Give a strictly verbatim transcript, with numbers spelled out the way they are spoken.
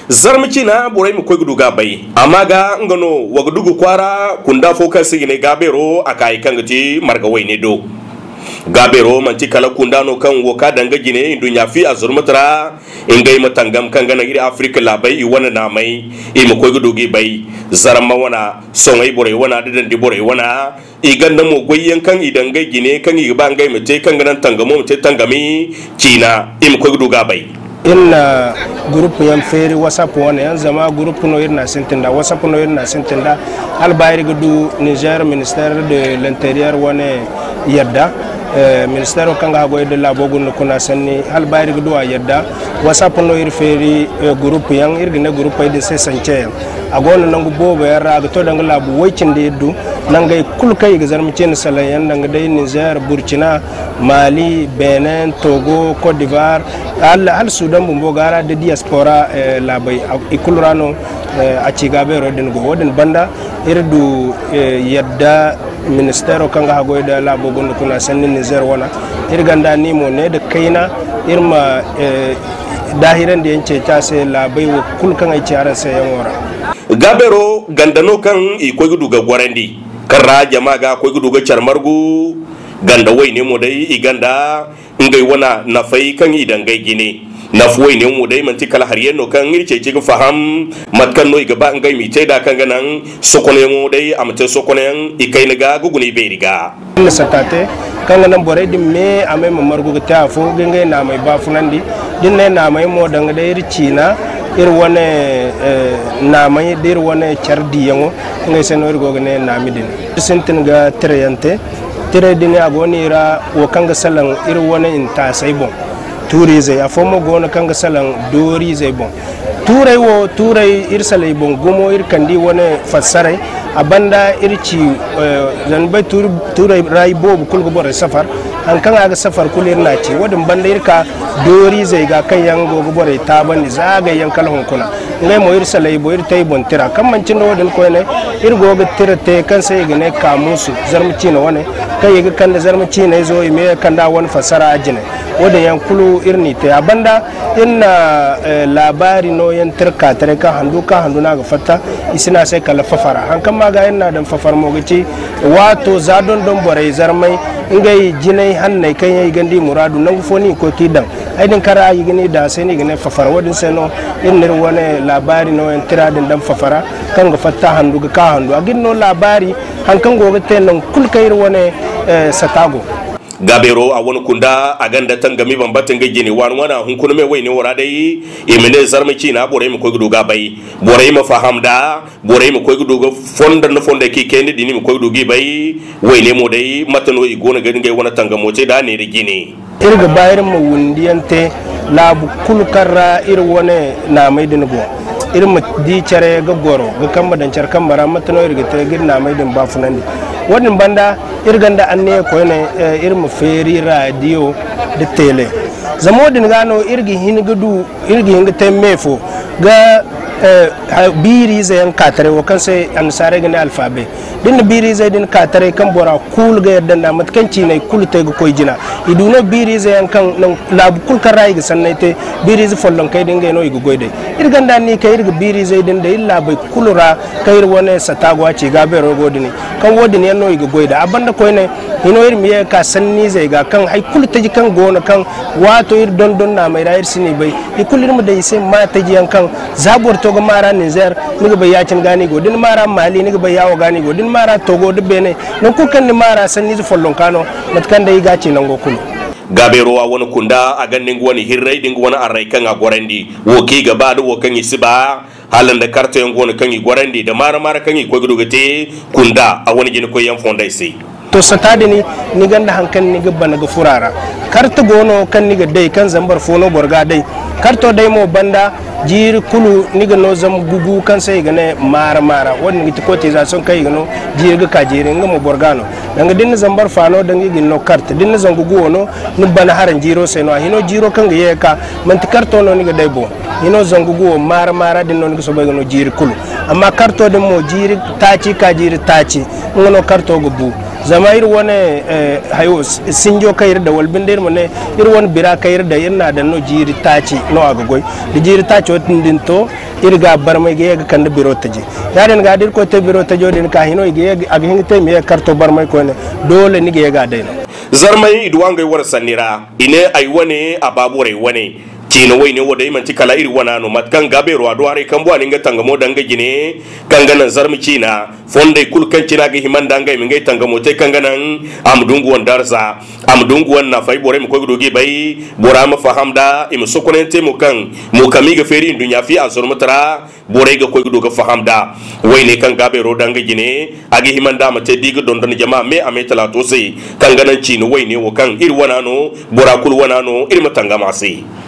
Zarma ciina borey ma koy ga du ga bay. Amma ga nga no wa ga du ga kwaara kunda fo kaŋ se i ga ne Gaabeero a kaayi kaŋ ga ti marga wayne do. Gaabeero manti kala kunda no kaŋ wo ka daŋ ga jine nduɲɲa fi a zurmata ra. Ngey ma tangam kaŋ ga naŋ iri Afirika laabey i wane naamey i ma koy ga du g'i bay. Zarma wana, soŋey borey wana, da dandi borey wana. I ganda mo goyyaŋ kaŋ i daŋ ngey jine kaŋ i ga ba ngey ma te kaŋ ga naŋ tangamo ma te tangami ciina i ma koy ga du ga a bay. Iri na gurupu yaŋ feeri WhatsApp wane yaŋ, zama gurupu no iri na a sintin da, WhatsApp no iri na a sintin da. Hala ba iri ga du Niger Ministère de l'Intérieur wane yadda, eh, ministeero kaŋ ga haggoy nda laabo gunda kuna sanni, hala ba iri ga du a yadda. WhatsApp no iri feeri, eh, gurupu yaŋ, iri ga ne gurupey din se sance yaŋ. A go no nangu boobo yaŋ ra, a ga to danga laabu way cindi iri du. Nangey kulu kaŋ i ga Zarma ciine salaŋ yaŋ, danga day Niger, Burkina, Mali, Benin, Togo, Côte d'Ivoire, hala, hala Sudan bumbo ga ra, da diaspora, eh, laabey, a, i kulu ra no, eh, a ci Gaabeero din go. Wo-din banda, iri du, eh, yadda ministeero kaŋ ga haggoy nda laabo gunda kuna sanni Niger wana. Iri ganda ni mo ne nda kayna, iri ma, eh, daahirandi yaŋ ceeci a se laabey wo kulu kaŋ ay ci araŋ se yaŋo ra. Gaabeero ganda no kaŋ i koy ga du ga gorandi, kaŋ ra jama ga koy ga du ga care margu. Ganda wayne mo day i ganda ngey wana nafey kaŋ i daŋ ngey jine. Nafa wayne mo day manti kala hari yaŋ no kaŋ iri ceeci ga faham mate kaŋ no i ga ba ngey m'i te nd'a kaŋ ga naŋ sokonayaŋo day a ma te sokonayaŋ i kayna ga ga guna i beeri ga. Iri na sata te kaŋ ga naŋ borey din me a may ma margu ga te afo ga ngey naamey baafunandi. Da iri ne naamey mo danga day iri ciina, iri wane, eh, naamey da iri wane care diyaŋo, ngey se no iri go ga ne naami din. Iri sintin ga tirayaŋ te. Tirey din a go no i ra wo kaŋ ga salaŋ iri wane intaasey boŋ. Tuuriizey, afo mo go no kaŋ ga salaŋ dooriizey boŋ. Tuurey wo, tuurey iri saley boŋ gumo, iri kande i wane fassaray. A banda iri ci, eh, zama bay tuuri-, tuurey ra iboobo kulu ga borey safar. Haŋ kaŋ a ga safar kulu iri n'a ci. Wo-din banda iri ka dooriizey ga kaŋ yaŋ go ga borey taabandi za agay yaŋ kala hunkuna. Ngey mo iri saley boŋ, iri te i boŋ tira. Kaŋ manci nda wo-din koyne, iri go ga tira te kaŋ se i ga ne kaamuusu, Zarma ciine wane, kaŋ i ga kande Zarma ciine izo, i ma ye ga kande a wane fassara a jine. Wo-din yaŋ kulu iri n'i te. A banda, iri na, eh, laabaari nooyaŋ tira ka taray kaŋ handu, kaŋ handu no a ga fatta, i si ne a se kala fafara. Haŋ kaŋ ma ga iri n'a daŋ fafara mo ga ci, waato za dondon borey zarmay, ngey jinay hanney kaŋ yaŋ i ganda i muraadu, nangu fo no i ga koy k'i daŋ. Ay din kaŋ ra i ga ne i daŋ a se no i ga ne fafara. Wo-din se no iri na iri wane laabaari nooyaŋ tira din daŋ fafara, kaŋ ga fatta handu ga ka handu. A ga iri no laabaari haŋ kaŋ go ga te nangu kulu kaŋ iri wane, eh, sata go. Gaabeero a wane kunda, a gonda tangami bambata ngey jine waani-waani a hunkuna me wayne wo ra day, i ma ne Zarma ciina borey ma koy ga du ga bay, borey ma faham nd'a, borey ma koy ga du ga fondo nda fondey kaŋ i kayandi din, i ma koy ga du g'i bay. Wayne mo day, mate no i go no ga ngey wane tangamo te nd'a neera jine? Iri ga ba iri ma wundiyaŋ te laabu kulu kaŋ ra iri wane naamey din go. Iri ma di care ga goro, ga kambe daŋ care kambe ra, mate no iri ga te ga iri naamey din baafunandi. Wo-din banda, iri gonda anniya koyne, eh, iri ma feeri raadiyo nda tele. Zama wo-din ga no iri ga hin ga du, iri ga hin ga te me fo ga, eh, ha-, biiriize yaŋ ka taray, wo kaŋ se annasaarey ga ne alfabe. Da ni na biiriizey din ka taray kaŋ bora kulu ga yadda nd'a, mate kaŋ ciiney kulu te ga koy jina. I du no biiriize yaŋ kaŋ naŋ laabu kulu kaŋ ra i ga sanney te, biiriize follonkey din ngey no i ga goy d'ey. Iri gonda anniya kaŋ iri ga biiriizey din daŋ iri laabey kulu ra, kaŋ iri wane sata go a ci gaabeero go din. Kaŋ wo-din yaŋ no i ga goy nd'a. A banda koyne, hino iri ma ye ga ka sanniizey ga, kaŋ hay kulu taji kaŋ go no, kaŋ waato iri dondon naamey ra iri si n'i bay. I kulu iri ma daŋ i se maa taji yaŋ kaŋ za boro to ga maara Nizer, ni ga bay ya-cine ga no i go. Da ni maara Mali, ni ga bay ya-wo ga no i go. Da ni maara Togo nda Benin, nangu kulu kaŋ ni maara sanniize follonka no, mate kaŋ day i ga a ci nango kulu. Gaabeero a wane kunda, a gonda nga wane hirray nda nga wane array kaŋ a gorandi. Wo kaŋ i ga ba nda wo kaŋ i si ba, hala nda karteyaŋ go no kaŋ i gorandi, nda maara-maara kaŋ i koy ga du ga te kunda, a wane jina koyyaŋ fondey se. To, sata din, ni gonda haŋ kaŋ ni ga bana ga furo a ra. Karte go no kaŋ ni ga day, kaŋ zambar fo no boro ga a day. Karto day mo banda, jiiri kulu ni ga no zangu gu kaŋ se i ga ne maara-maara. Wo-din ga ti cotisation kaŋ i ga no jiiri ga ka jiiri, nga mo boro ga no. Danga da ni na zambar fa no, danga i ga ni no karte. Da ni na zangu guwo no, ni bana haraŋ jiiro se no. A hino jiiro kaŋ ga ye ga ka, manti karto no ni ga day boŋ. Hino zangu guwo maara-maara din no ni ga soobay ga no jiiri kulu. Amma karto din mo jiiri taaci ka jiiri taaci, nga no karto ga bu. Zama iri wane, eh, hayo, s-, sinjo kaŋ iri daŋ, wala binde iri ma ne, iri wane bira kaŋ iri daŋ, iri n'a daŋ no jiiri taaci no a ga goy. Da jiiri taaco din to, Iri ga barmay ga ye ga kande biro taji. Ya-din ga da iri koy te biro tajo din ka hino, i ga ye ga, a ga hin ga te i ma ye ga karto barmay koyne. Doole ni ga ye ga a day no. Zarmay i du ngey war sanni ra, i ne ay wane, a ba borey wane. Ciina wayne wo day manti kala iri wana no, mate kaŋ ga beero a du haray kambu a na nga tangamo daŋ nga jine, kaŋ ga naŋ zarma ciina. Fondey kulu kaŋ cine a ga hima nda ngey ma ngey tangamo te, kaŋ ga naŋ a ma du nga wane darza, a ma du nga wane nafa, borey ma koy ga du g'i bay, bora ma faham nd'a, i ma sokonayaŋ te mo kaŋ mo kaŋ i ga feeri nduɲɲa fi a zurmata ra, borey ga koy ga du ga faham nd'a. Wayne kaŋ ga beero daŋ nga jine, a ga hima nda a ma te da i ga dondon jama me a me talaato se, kaŋ ga naŋ ciina wayne wo kaŋ iri wana no, bora kulu wana no, iri ma tangam a se.